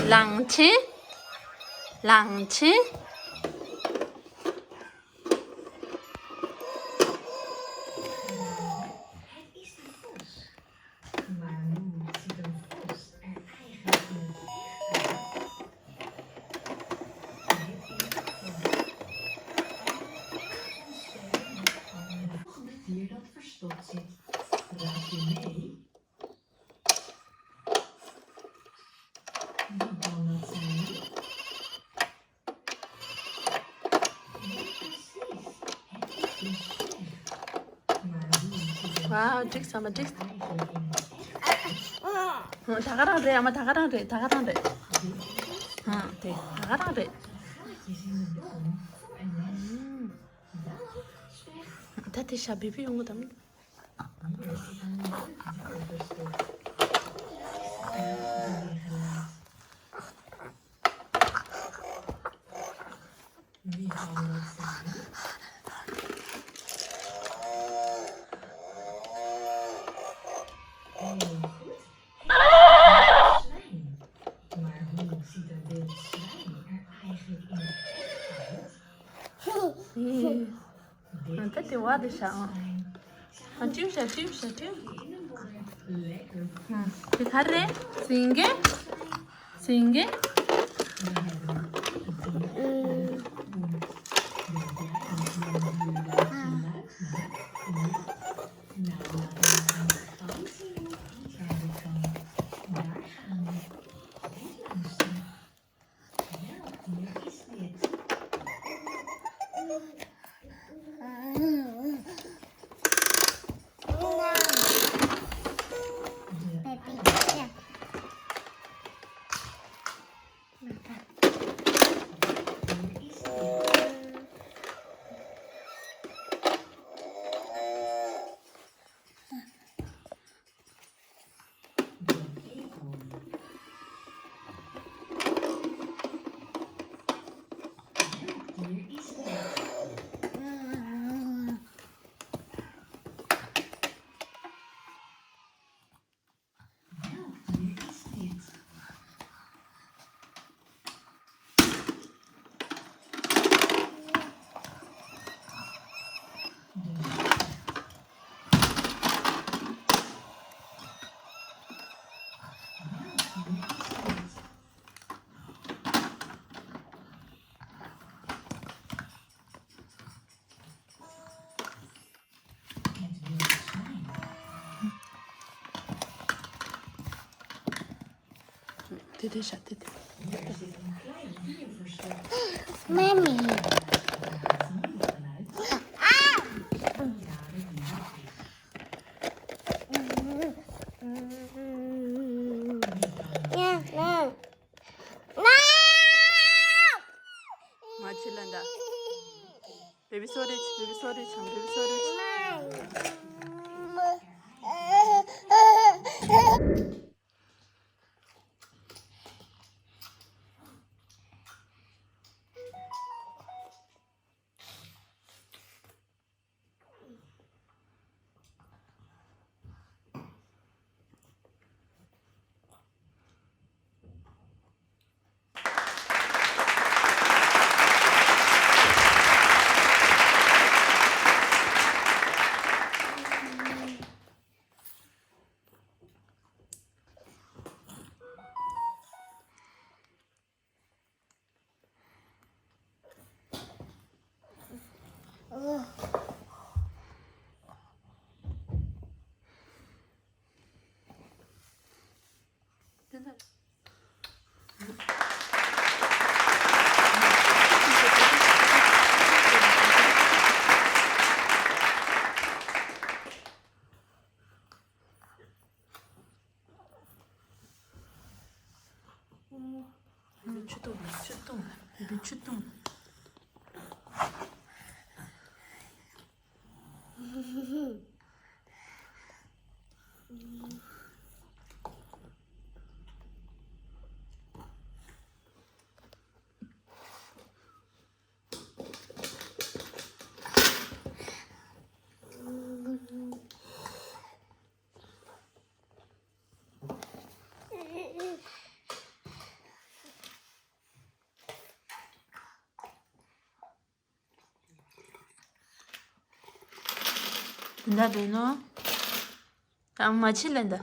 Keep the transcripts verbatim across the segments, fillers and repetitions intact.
གླང་ཆེན། གླང་ཆེན། ཝའོ། འགྲིག་ས་མ་འགྲིག་ད་ག་རང་རེད། ཨ་མ། ད་ག་རང་རེད། ད་ག་རང་རེད། ཨ། དེ་ད་ག་རང་རེད། ད་དེ་ཤ་བི་བི་ཡོང་གི་དང་། ད་དེ་བ་དེ་ཤ་ཨང་། ཨ། ཏིའུ་ཤ། ཏིའུ་ཤ། ཏིའུ། དེ་ག་རེད། སེང་གེ། སེང་གེ། དེ་དེ་ཤ་དེ་དེ། Mommy. མ་ཆི་ལ་འདྲ། Baby sorry, baby sorry, ཆང་། baby sorry. ཆུ་བཏུང་། ཆུ་བཏུང་། ཆུ་བཏུང་། འདི་འདྲ་རེད་ནོ། ད་མ་ཕྱི་ལ་འདི།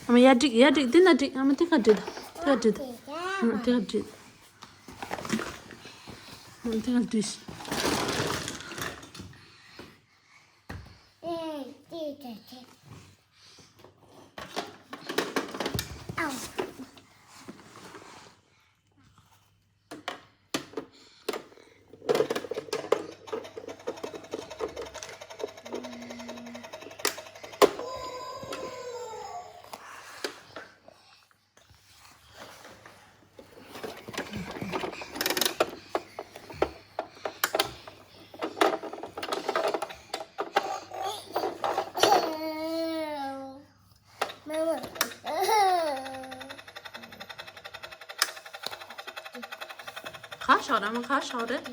ཨ་མ་ཡར་བསྒྲིགས། ཡར་བསྒྲིགས། འདི་ན་བསྒྲིགས། ཨ་མ་འདི་ག་བསྒྲིགས། འདི་ག་བསྒྲིགས། ཨ་འདི་ག་བསྒྲིགས། ཨ་འདི་ག་བསྒྲིགས། ག་ཤོག་ར་མ་ག་ཤོག་རེད།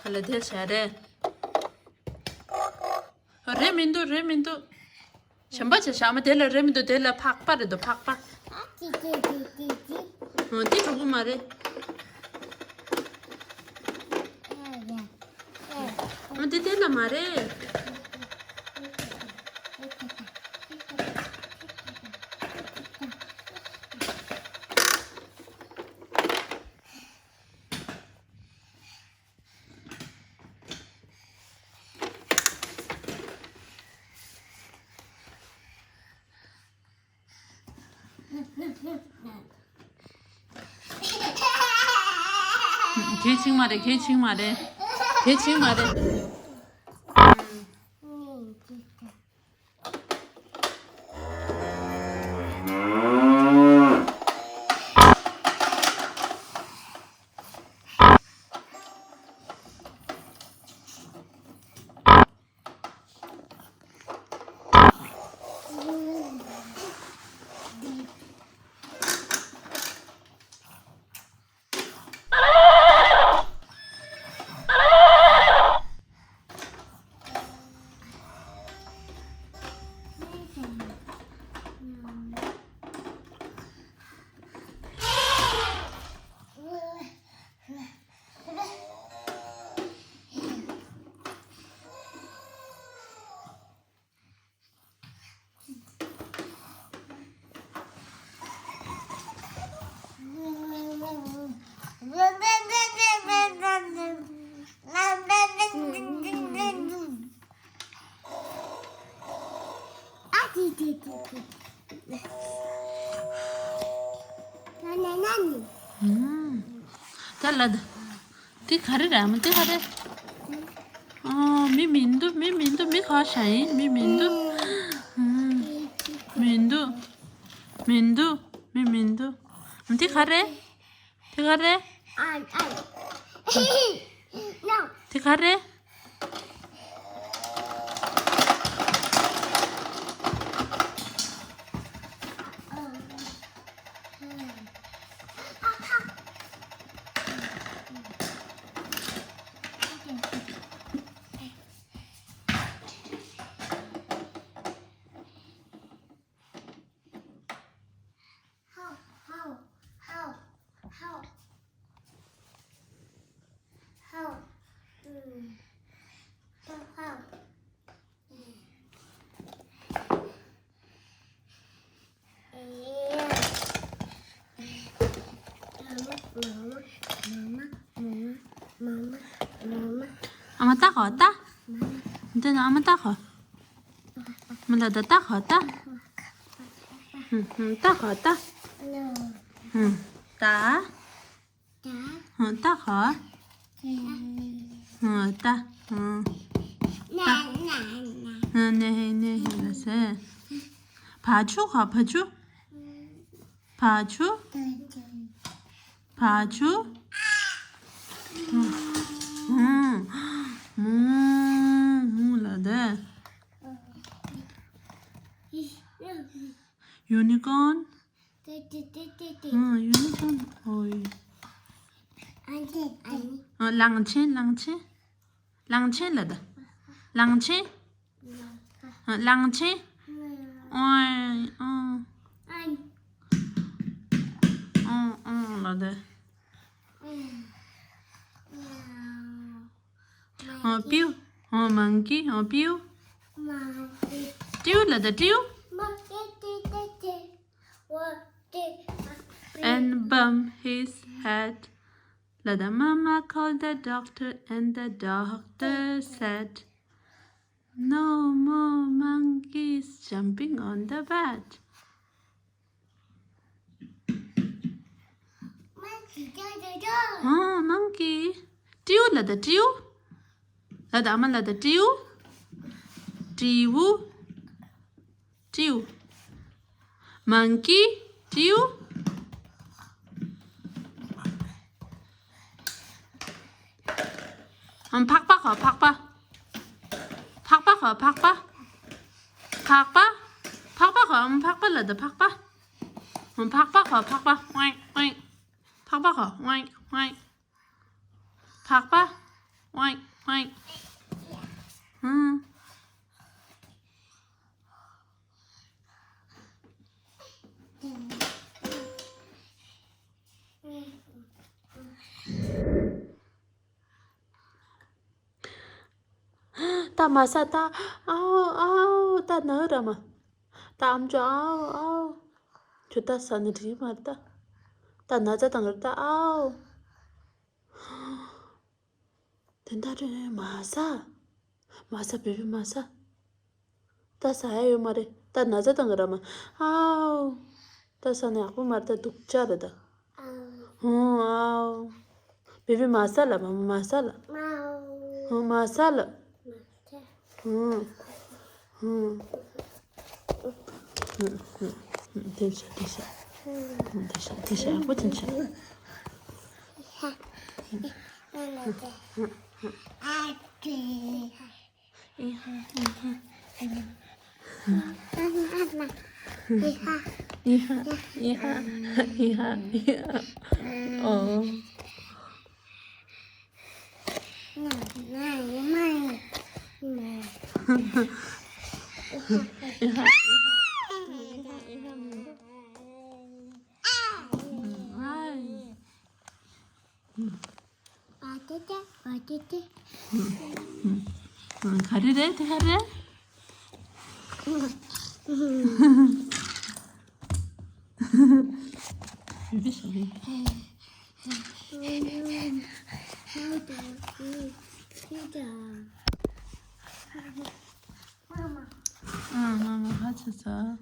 ཨ་ལ་དེ་བྱ་རེད། རེད་མི་འདུག་རེད་མི་འདུག་གཞན་པ་བྱ་བྱ་མ་དེ་ལ་རེད་མི་འདུག་དེ་ལ་ཕག་པ་རེད་འདུག་ཕག་པ། ཨོ་དེ་གྲོགས་པོ་མ་རེད། ཨོ་དེ་དེ་ལ་མ་རེད། གལ་ཆེན་མ་རེད། གལ་ཆེན་མ་རེད། གལ་ཆེན་མ་རེད། ད་ལ་ད། དེ་ག་རེ་རེད། ཨ་མ་དེ་ག་རེ། ཨ། མི་མི་འདུག་མི་མི་འདུག་མི་ག་བ་ཤ་ཡིན། མི་མི་འདུག་མི་འདུག་མི་འདུག་མི་མི་འདུག་དེ་ག་རེ། དེ་ག་རེ། དེ་ག་རེ། ཨ་མ་ལྟ་གོ་ལྟ། འདི་ན་ཨ་མ་ལྟ་གོ། མི་ལ་ད་ལྟ་གོ་ལྟ། ཧུམ་ཧུམ་ཏ་ག་ཏ། ཧུམ་ཏ། ཧུམ་ཏ་ག་ཧུམ་ཏ། ཧུམ་ཏ། ཧུམ་ནེ་ཧེ་ནེ་ཧེ་ལ་སེ། བ་ཆུ་ག་བ་ཆུ། བ་ཆུ། བ་ཆུ། ཧུམ་ཧུམ་ཧུམ་ལ་དེ། ཡུ་ནི་ཀོན། ཨ་ཡུ་ནི་ཀོན། ཨོའི། ཨ་གླང་ཆེན། གླང་ཆེན། གླང་ཆེན་ལ་ད། གླང་ཆེན། ཨ་གླང་ཆེན། ཨོའི། ཨོ། ཨོ་ཨོ་ལ་ད། ཨོ་པིའུ། ཨོ་མང་ཀི། ཨོ་པིའུ། ཏིའུ་ལ་ད་ཏིའུ། And bump his head. ལ་ད། Mama called the doctor and the doctor said, "No more monkeys jumping on the bed." ཨ་མང་ཀི། ཏིའུ་ལ་ད་ཏིའུ། ལ་ད་ཨ་མ་ལ་ད་ཏིའུ། ཏིའུ། ཏིའུ། མང་ཀི། ཏིའུ། ཨམ་ཕག་པ་ག་ཕག་པ། ཕག་པ་ག་ཕག་པ། ཕག་པ། ཕག་པ་ག་ཨམ་ཕག་པ་ལ་ད་ཕག་པ། ཨམ་ཕག་པ་ག་ཕག་པ། ཝེང་ཝེང་། ཕག་པ་ག་ཝེང་ཝེང་། ཕག་པ། ཝེང་ཝེང་། ཧུམ། ད་མ་ཟ་ད། ཨའོ་ཨའོ་ད་ན་ར་མ། ད་ཨམ་ཅོ་ཨའོ་ཨའོ། ཁྱོད་ད་ཟ་ནི་འགྲིག་མ་རེད་ད། ད་ན་ཚ་བཏང་རེད་ད་ཨའོ། དེ་འདྲ་རེད། མ་ཟ། མ་ཟ། བེ་བི་མ་ཟ། ད་ཟ་ཡ་ཡོད་མ་རེད། ད་ན་ཚ་བཏང་གི་ར་མ། ཨའོ། ད་ཟ་ན་ཡག་པོ་མ་རེད། ད་སྡུག་ཅག་རེད་ད། ཨོ་ཨའོ། བེ་བི་མ་ཟ་ལ། མ་མ་ཟ་ལ། ཨོ་མ་ཟ་ལ། ཨོ། ཨོ། ཨོ། ཨོ། ཨོ། དེ་བྱ། དེ་བྱ། ཨོ། དེ་བྱ། དེ་བྱ། ཡག་པོ་དེ་བྱ། ཨོ། ག་རེ་རེད། དེ་ག་རེ་རེད། ཨ་མ་མ་ཧ་ཆ་ཆ།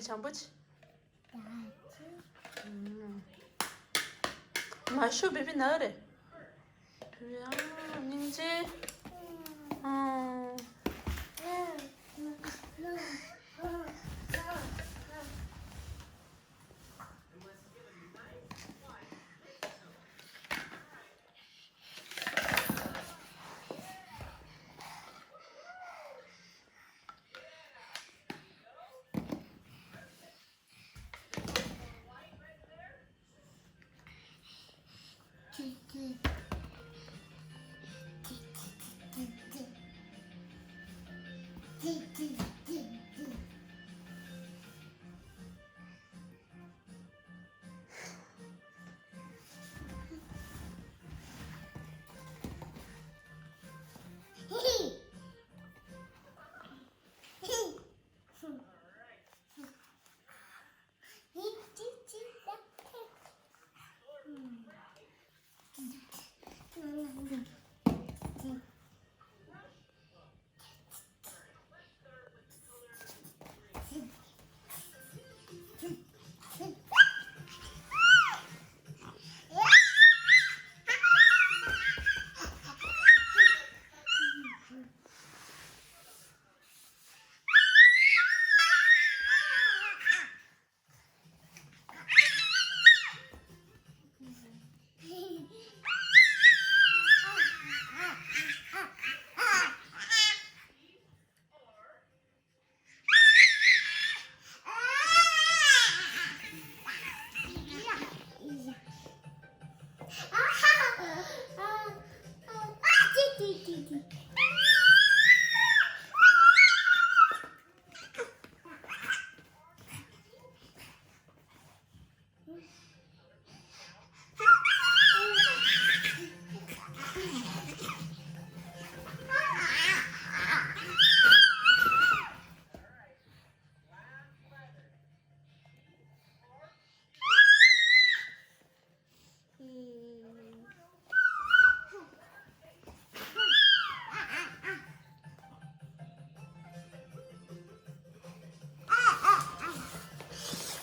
བྱམས་པོ་ཆེ། མ་ཤོ་བེ་བི་ན་རེ། བེ་བི་ཨ་སྙིང་རྗེ། ཨ།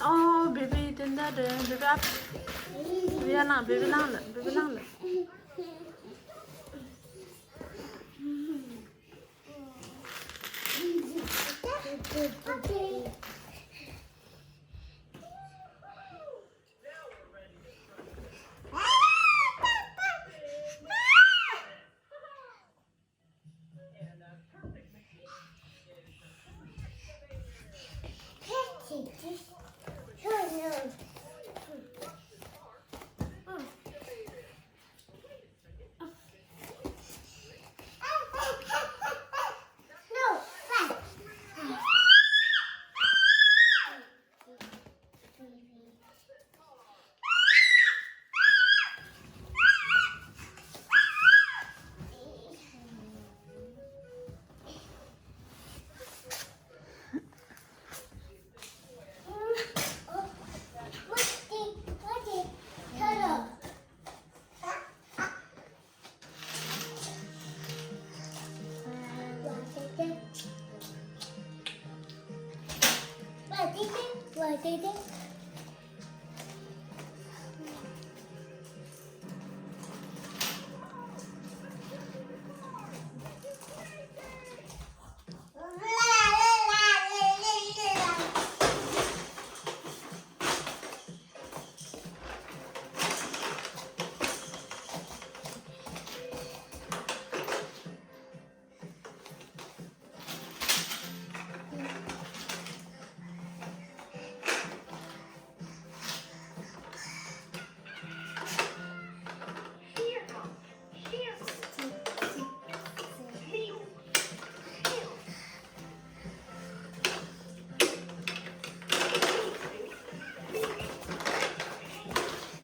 ཨོ། བེ་བི་དེ་འདྲ་རེད། བེ་བི་ཨ། བེ་བི་ཨ་ལངས། བེ་བི་ལངས་ལ། བེ་བི་ལངས་ལ།